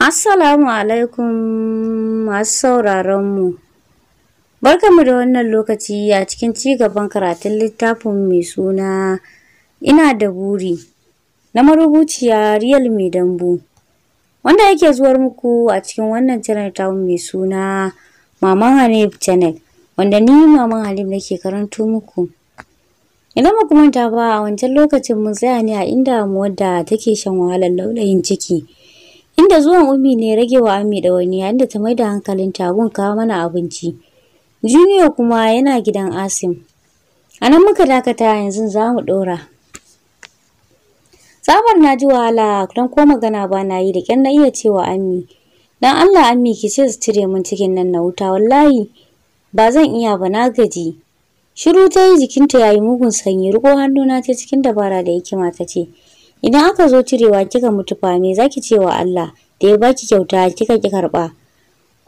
Assalamu alaikum masu sauraron mu. Barkanmu da wannan lokaci a cikin ci gaban karatun littafin mai suna Ina da buri na marubuciya Real Mai Dambu, wanda yake zuwar muku a cikin wannan channel tamu mai suna Maman Hanif Channel, wanda ni Maman Hanif nake karanto muku. Idan ba ku manta ba, a wancan lokacin mun tsaya ne a inda wadda take shan wahalar laulayin ciki, inda zuwan Ummi ne rage wa Ammi ɗawainiya, inda ta maida hankalinta gun kawo mana abinci. Junior kuma yana gidan Asim. A nan muka dakata, yanzu za mu ɗora. Tsabar na ji wahala don ko magana ba na yi, da ƙyar na iya cewa, "Ammi, dan Allah Ammi, ki ce su cire min cikin nan na wuta, wallahi ba zan iya ba, na gaji." Shiru ta yi, jikinta ya yi mugun sanyi. Riko hannuna ta cikin dabara da hikima ta ce, "Idan aka zo cirewa kika mutu fa, me zaki ce wa Allah da ya baki kyauta kika ki karɓa?"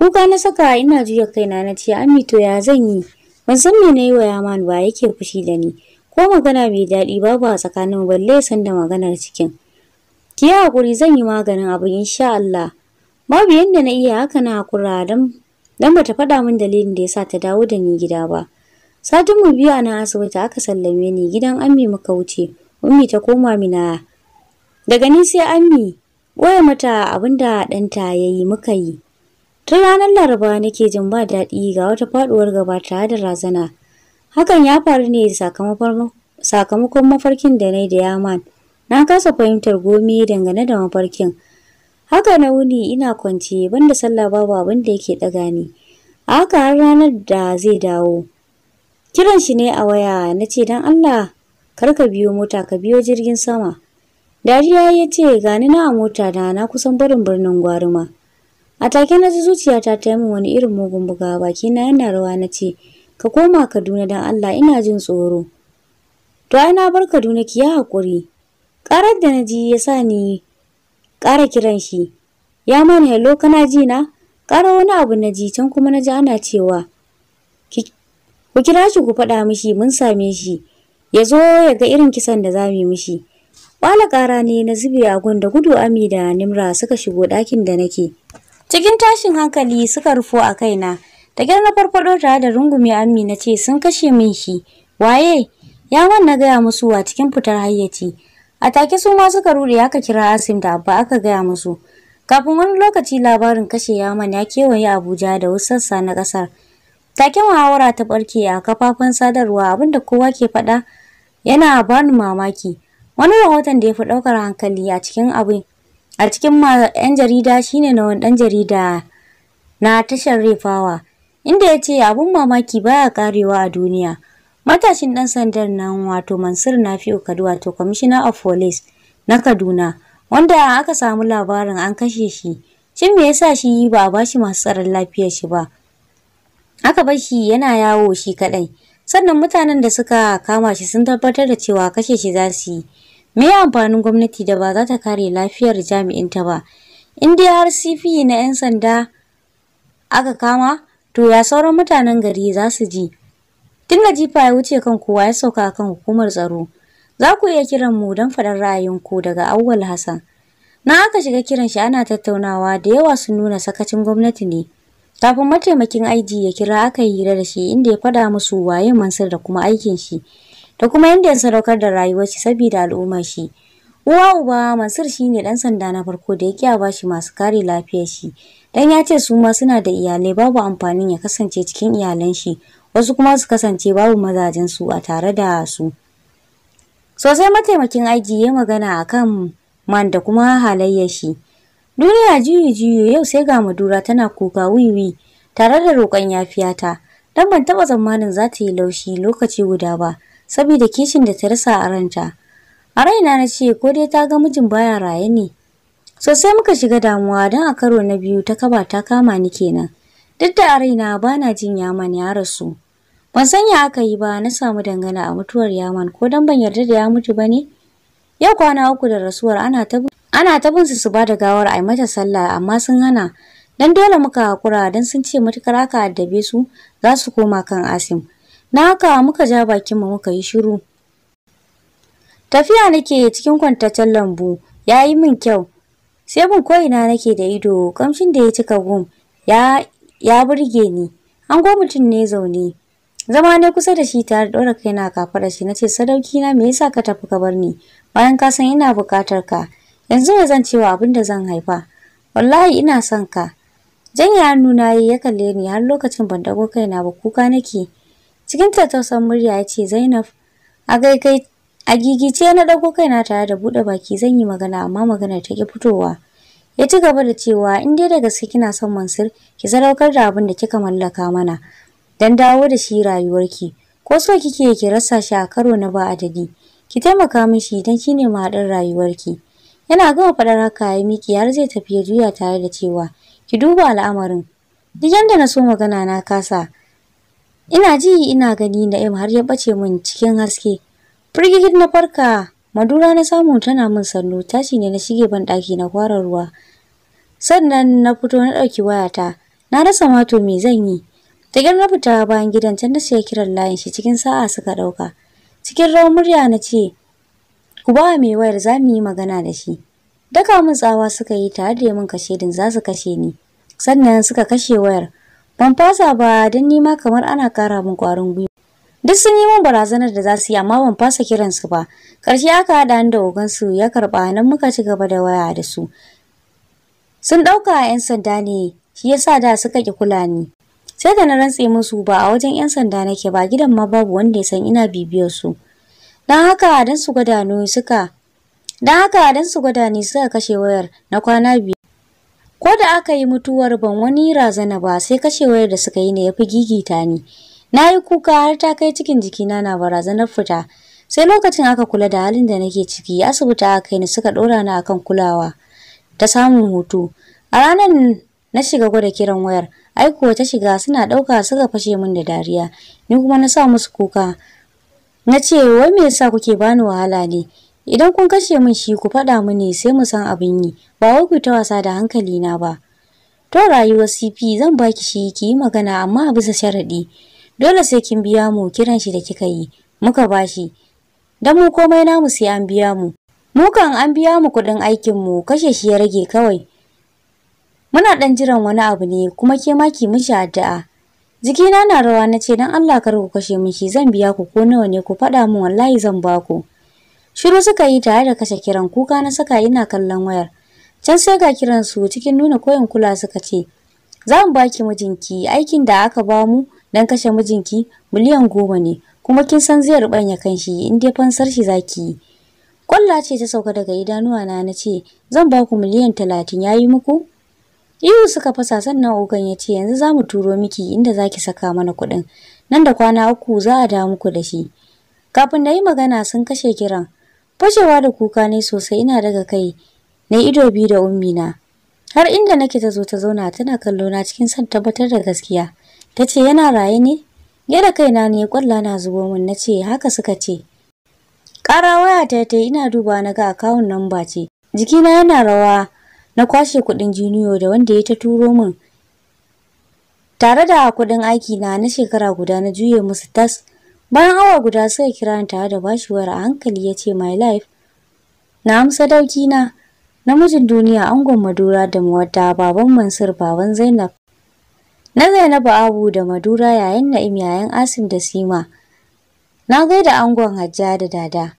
Kuka na saka ina juya kaina na ce, "Ammi, to ya zan yi? Ban san me na yi wa Yaman ba yake fushi da ni. Ko magana mai daɗi babu a tsakaninmu, balle san da maganar cikin. Ki yi haƙuri, zan yi maganin abu insha Allah." Babu yanda na iya, haka na haƙura dan bata faɗa min dalilin da yasa ta dawo da ni gida ba. Satin mu 2 a nan asibiti aka sallame ni, gidan Ammi muka wuce. Ummi ta koma Mina. Daga ni sai Ammi, ɓoye mata abinda ɗanta ya yi muka yi. Tun ranar Laraba nake jin ba daɗi, ga wata faɗuwar gaba tare da razana. Hakan ya faru ne sakamakon mafarkin da na yi da Yaman. Na kasa fahimtar gome dangane da mafarkin. Haka na wuni ina kwance, banda sallah babu abin da yake ɗaga ni. A haka har ranar da zai dawo. Kiran shi ne a waya na ce, "Don Allah kar ka biyo mota, ka biyo jirgin sama." Dariya ya ce, "Gani na a mota na kusan barin birnin Gwaruma." A take na ji zuciyata ta yi min wani irin mugun bugawa, bakina yana rawa na ce, "Ka koma Kaduna don Allah, ina jin tsoro." "To ai na bar Kaduna, ki yi haƙuri." Ƙarar da na ji ya sa ni ƙara kiran shi. "Ya man, hello, kana ji na?" Ƙara wani abu na ji, can kuma na ji ana cewa, "Ku kira shi ku faɗa mishi mun same shi. Ya zo ya ga irin kisan da za mu yi mishi." Ƙwala ƙara ne na zube a gun, da gudu Ami da Nimra suka shigo ɗakin da nake. Cikin tashin hankali suka rufo a kaina. Da ƙyar na farfaɗo tare da rungume Ammi na ce, "Sun kashe min shi." "Waye?" "Yaman," na gaya musu a cikin fitar hayyaci. A take su ma suka ruɗe, aka kira Asim da Abba aka gaya musu. Kafin wani lokaci labarin kashe Yaman ya kewaye Abuja da wasu sassa na ƙasar. Take muhawara ta ɓarke a kafafen sadarwa, abinda kowa ke faɗa yana bani mamaki. Wani rahoton da ya fi ɗaukar hankali a cikin abin a cikin 'yan jarida shine na wani ɗan jarida na tashar Refawa, inda ya ce abun mamaki baya karewa a duniya. Matashin ɗan sandan nan, wato Mansur Nafi'u Kadu, wato Commissioner of Police na Kaduna, wanda aka samu labarin an kashe shi. Shin me yasa shi ba a bashi masu tsaron lafiyar shi ba? Aka bar shi yana yawo shi kaɗai. Sannan mutanen da suka kama shi sun tabbatar da cewa kashe shi za su yi. Me ya amfanin gwamnati da ba za ta kare lafiyar jami'inta ba? In dai har CP na 'yan sanda aka kama, to ya sauran mutanen gari za su ji? Tun da jifa ya wuce kan kowa ya sauka kan hukumar tsaro. Za ku iya kiran mu don faɗar ra'ayinku daga Auwal Hassan. Na aka shiga kiran shi ana tattaunawa, da yawa sun nuna sakacin gwamnati ne. Kafin mataimakin IG ya kira aka yi hira da shi, inda ya faɗa musu waye Mansur da kuma aikin shi, da kuma yadda ya sadaukar da rayuwar shi saboda al'ummar shi. Uwa uba, Mansur shine ɗan sanda na farko da ya ƙi a bashi masu kare lafiyar shi. Dan ya ce su ma suna da iyalai, babu amfanin ya kasance cikin iyalan shi, wasu kuma su kasance babu mazajen su a tare da su. Sosai mataimakin IG ya magana akan man da kuma halayyar shi. Duniya juyi juyi, yau sai ga Madura tana kuka wiwi tare da roƙon yafiyata. Dan ban taɓa tsammanin za ta yi laushi lokaci guda ba, saboda kishin da ta rasa a ranta. A raina na ce ko dai ta ga mijin baya raye ne. Sosai muka shiga damuwa, don a karo na biyu ta kaba ta kama ni kenan. Duk da a raina bana jin Yaman ya rasu. Ban san ya aka yi ba na samu dangana a mutuwar Yaman, ko dan ban yarda da ya mutu ba ne. Yau kwana 3 da rasuwar, ana ta bin su su bada gawar a mata sallah, amma sun hana. Dan dole muka hakura, dan sun ce matukar aka addabe su za su koma kan Asim. Na haka muka ja bakin mu muka yi shiru. Tafiya nake cikin kwantaccen lambu, ya yi min kyau. Sai bin ko'ina nake da ido, kamshin da ya cika gum ya burge ni. An go mutum ne zaune. Zama ne kusa da shi tare da ɗora kaina a kafaɗar shi nace sadauki na me yasa ka tafi ka bar ni bayan ka san ina buƙatar ka. Yanzu me zan cewa abin da zan haifa? Wallahi ina son ka. Janye hannu na yi ya kalle ni har lokacin ban dago kaina ba kuka nake. Cikin tattausan murya ya ce Zainab a gaigai a gigice na dago kaina tare da buɗe baki zan yi magana amma maganar ta ki fitowa. Ya ci gaba da cewa in dai da gaske kina son Mansur ki sadaukar da abin da kika mallaka mana dan dawo da shi rayuwarki ko so kike ki rasa shi a karo na ba adadi ki taimaka mishi dan shine mahaɗin rayuwarki. Yana gama faɗar haka ya miƙe har zai tafi ya juya tare da cewa ki duba al'amarin. Duk yanda na so magana na kasa. Ina ji ina gani Na'im har ya bace min cikin haske. Firgigit na farka, Madura na samu tana min sannu, tashi ne na shige ban ɗaki na kwara ruwa. Sannan na fito na ɗauki wayata, na rasa ma to me zan yi. Da ƙyar na fita bayan gidan can na shiga kiran layin shi cikin sa'a suka ɗauka. Cikin rawar murya na ce, ku ba mai wayar za mu yi magana da shi. Daka min tsawa suka yi tare da min kashedin za su kashe ni. Sannan suka kashe wayar. Ban fasa ba don ni ma kamar ana ƙara min ƙwarin gwiwa. Duk sun yi min barazanar da za su yi amma ban fasa kiransu ba. Ƙarshe aka haɗa ni da ogansu ya karɓa nan muka ci gaba da waya da su. Sun ɗauka 'yan sanda ne shi yasa da suka ƙi kula ni. Sai da na rantse musu ba a wajen 'yan sanda nake ba gidan ma babu wanda ya san ina bibiyar su. Don haka don su gwada ni suka Don haka don su gwada ni suka kashe wayar na kwana 5. Ko da aka yi mutuwar ban wani razana ba sai kashe wayar da suka yi ne ya fi gigita ni. Na yi kuka har ta kai cikin jikina na barazanar fita. Sai lokacin aka kula da halin da nake ciki asibiti aka kai ni suka ɗora ni akan kulawa ta samun hutu. A ranar na shiga gwada kiran wayar, ai kuwa ta shiga suna ɗauka suka fashe min da dariya. Ni kuma na sa musu kuka. Na ce wai me yasa kuke bani wahala ne? Idan kun kashe min shi ku faɗa mini sai mu san abin yi, ba wai ku ta wasa da hankali na ba. To rayuwar CP zan baki shi ki yi magana amma a bisa sharaɗi. Dole sai kin biya mu kiran shi da kika yi, muka bashi. Dan mu komai namu sai an biya mu. Mu kan an biya mu kuɗin aikin mu kashe shi ya rage kawai. Muna ɗan jiran wani abu ne kuma ke ma ki mishi addu'a. Jikina na rawa na ce dan Allah kar ku kashe min shi zan biya ku ko nawa ne ku faɗa min wallahi zan ba ku. Shiru suka yi tare da kashe kiran kuka na saka ina kallon wayar. Can sai ga kiran su cikin nuna koyin kula suka ce, za mu baki mijinki aikin da aka ba mu dan kashe mijinki miliyan 10 ne kuma kin san zai rubanya kanshi in dai fansar shi zaki yi. Kwalla ce ta sauka daga idanuwa na nace zan ba ku miliyan 30 yayi muku? Ihu suka fasa sannan ogan ya ce yanzu za mu turo miki inda zaki saka mana kuɗin. Nan da kwana 3 za a dawo muku da shi. Kafin na yi magana sun kashe kiran. Fashewa da kuka ne sosai ina daga kai na ido biyu da ummi na. Har inda nake ta zo ta zauna tana kallo na cikin son tabbatar da gaskiya. Ta ce yana raye ne? Gyara kaina ne kwalla na zubo min na ce haka suka ce. Ƙara waya ta ta ina duba na ga akawun namba ce. Jikina yana rawa na kwashe kuɗin juniyo da wanda ya ta turo min. Tare da kuɗin aiki na na shekara guda na juye musu tas. Bayan awa guda suka kira ni tare da bashi wayar a hankali ya ce my life. Na amsa dauki na. Namijin duniya angon Madura da Muwadda baban Mansur baban Zainab. Na Zainabu Abu da Madura yayan Na'im yayan Asim da Sima. Na gaida angon Hajja da Dada.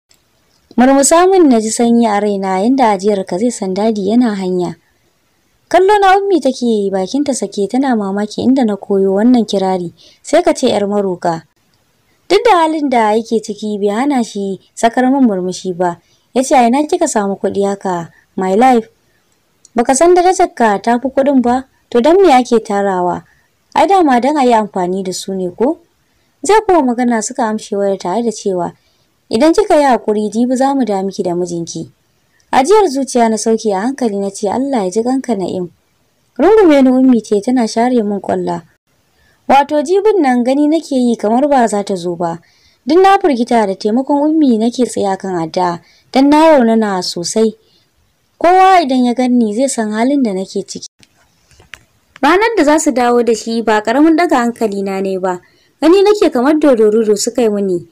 Murmusa min na ji sanyi a raina yanda ajiyar ka zai san dadi yana hanya. Kallo na ummi take bakinta sake tana mamaki inda na koyo wannan kirari sai ka ce yar maroka. Duk da halin da yake ciki bai hana shi sakar min murmushi ba. Yace a ina kika samu kuɗi haka my life? Baka san darajar ka tafi kuɗin ba to dan me ake tarawa? Ai dama dan ayi amfani da su ne ko? Zai kuma magana suka amshe wayar tare da cewa idan kika yi hakuri jibi za mu da miki da mijinki. Ajiyar zuciya na sauke a hankali na ce Allah ya ji kanka Na'im. Rungume ni ummi ce tana share min kwalla. Wato jibin nan gani nake yi kamar ba za ta zo ba. Duk na firgita da taimakon ummi nake tsaye kan addu'a dan na raunana sosai. Kowa idan ya ganni zai san halin da nake ciki. Ranar da za su dawo da shi ba karamin daga hankali na ne ba. Gani nake kamar dodorudo suka yi mini.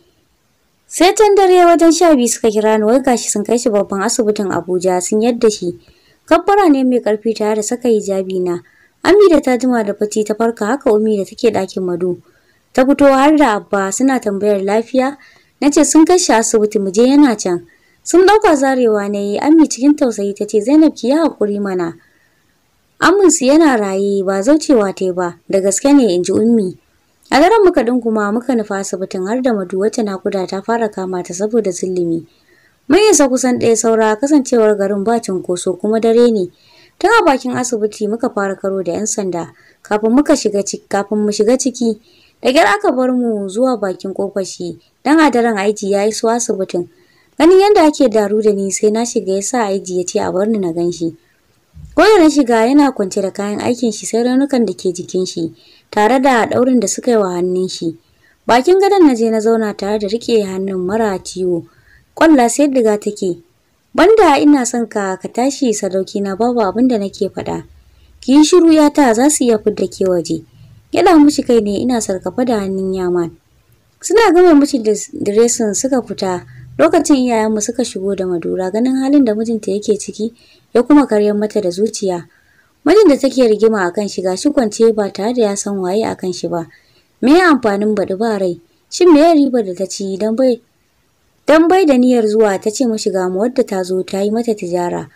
Sai can dare wajen 12 suka kira ni wai gashi sun kai shi babban asibitin Abuja sun yadda shi. Kabbara ne mai karfi tare da saka hijabi na. Ami da ta jima da bacci ta farka, haka Ummi da take ɗakin Madu. Ta fito har da Abba suna tambayar lafiya. Nace sun kai shi asibiti, mu je yana can. Sun ɗauka zarewa na yi. Ammi cikin tausayi ta ce, Zainab, ki yi haƙuri mana. Amminsu yana raye, ba zaucewa ta ba, da gaske ne, in ji Ummi. A daren muka ɗunguma muka nufa asibitin har da Madu, wacce nakuda ta fara kama ta saboda zulumi. Mun isa kusan 1 saura, kasancewar garin ba cunkoso kuma dare ne. Tun a bakin asibiti muka fara karo da 'yan sanda kafin mu shiga ciki. Da kyar aka bar mu zuwa bakin kofar shi, dan a daren aiji ya iso asibitin. Ganin yadda ake daru da ni sai na shiga ya sa aiji ya ce a bar ni na gan shi. Ko da na shiga yana kwance da kayan aikin shi, sai raunukan da ke jikin shi tare da daurin da suka yi wa hannun shi. Bakin gadon na je na zauna tare da rike hannun mara ciwo. Kwalla sai diga take. Banda ina son ka ka tashi sadauki na, babu abin da nake faɗa. Ki yi shiru yata, za su iya fidda ke waje. Gyaɗa mishi kai ne ina sarkafa da hannun Yaman. Suna gama mishi dressing suka fita. Lokacin iyayenmu suka shigo da Madura, ganin halin da mijinta yake ciki ya kuma karyar mata da zuciya. Mijin da take rigima akan shi gashi kwance ba tare da ya san waye akan shi ba. Me ya amfanin baɗi ba rai? Shin me ya ribar da ta ci dan bai da niyyar zuwa ta ce mishi ga mu wadda ta zo ta yi mata tijara.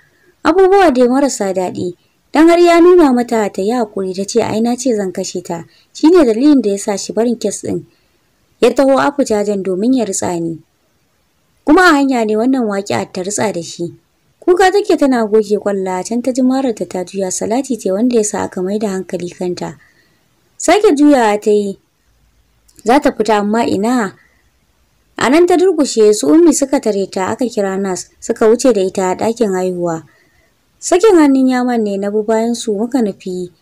Abubuwa dai marasa daɗi. Dan har ya nuna mata ta yi hakuri, ta ce ai na ce zan kashe ta. Shine dalilin da ya sa shi barin case ɗin. Ya taho Abuja domin ya ritsa ni. Kuma a hanya ne wannan waƙi'a ta ritsa da shi. Kuka take tana goge kwalla, can ta ji mararta ta juya, salati ce wanda ya sa aka maida hankali kanta. Sake juyawa ta yi za ta fita, amma ina, a nan ta durkushe. Su Ummi suka tare ta, aka kira nurse, suka wuce da ita ɗakin haihuwa. Sakin hannun Yaman ne na bi bayan su, muka nufi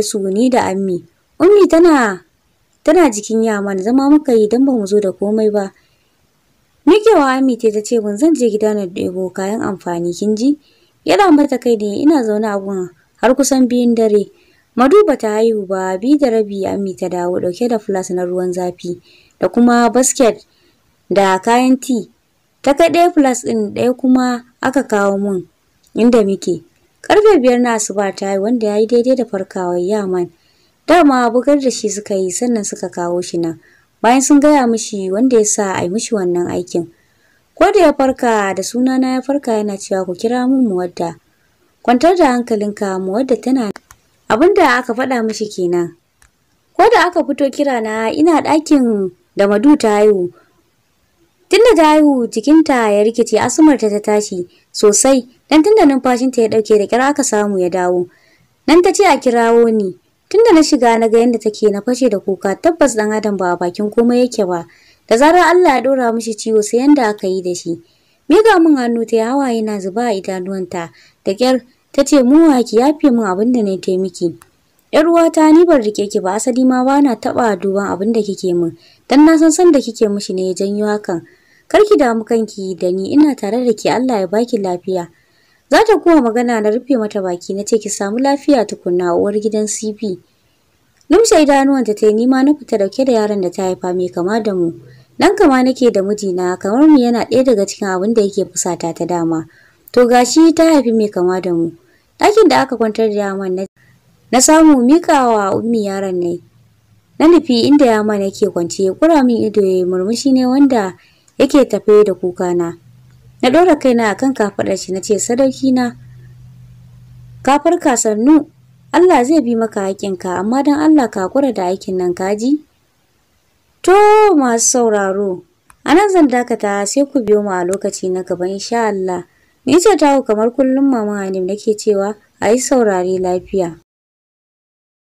su ni da Ammi. Ummi tana jikin Yaman, zama muka yi don ba mu zo da komai ba. Mikewa Ammi ta ce mun, zan je gida na ɗebo kayan amfani, kin ji? Yana mata kai ne ina zaune a gun har kusan 2n dare. Madu ba ta haihu ba, 2:30 Ammi ta dawo ɗauke da flask na ruwan zafi da kuma basket da kayan tea. Ta kai ɗaya flask ɗin, ɗaya kuma aka kawo mun inda muke. Karfe 5 na asuba ta yi, wanda ya yi daidai da farkawar Yaman. Dama bugar da shi suka yi, sannan suka kawo shi nan. Bayan sun gaya mishi wanda ya sa a yi mishi wannan aikin. Ko da ya farka da sunana ya farka, yana cewa ku kira mun Muwadda. Kwantar da hankalinka, Muwadda tana, abinda aka faɗa mishi kenan. Ko da aka fito kira na ina ɗakin da Madu ta haihu. Tunda ta haihu jikinta ya rikice, asumarta ta tashi sosai, dan tunda numfashinta ya dauke da kyar aka samu ya dawo. Nan ta ce a kirawo ni. Tunda na shiga na ga yadda take, na fashe da kuka. Tabbas dan adam ba a bakin komai yake ba. Da zarar Allah ya dora mishi ciwo, sai yanda aka yi da shi. Miƙa min hannu ta, hawaye na zuba a idanuwanta. Da kyar ta ce, muwa, ki yafe min abin da na yi miki. ‘Yar uwata, ni ban rike ki ba, asali ma ba na taɓa duban abin da kike min. Dan na san san da kike mishi ne ya janyo hakan. Kar ki damu kanki da ni, ina tare da ke, Allah ya baki lafiya. Za ta kuma magana na rufe mata baki, na ce ki samu lafiya tukunna, uwar gidan CP. Lumshe idanuwanta ta yi, nima na fita dauke da yaron da ta haifa mai kama da mu. Dan kama nake da mijina, kamar mu yana ɗaya daga cikin abin da yake fusata ta dama. To gashi ta haifi mai kama da mu. Ɗakin da aka kwantar da Yaman na samu, mikawa Ummi yaron ne. Na nufi inda Yaman yake kwance, ya kura min ido ya murmushi ne wanda yake tafe da kukana. Na ɗora kaina akan kafaɗar shi na ce, sadauki na, ka farka, sannu. Allah zai bi maka haƙinka, amma don Allah ka hakura da aikin nan, kaji. To masu sauraro, a nan zan dakata, sai ku biyo mu a lokaci na gaba insha Allah. Ni ce taku kamar kullum, Mama Hanim, nake cewa a yi saurare lafiya.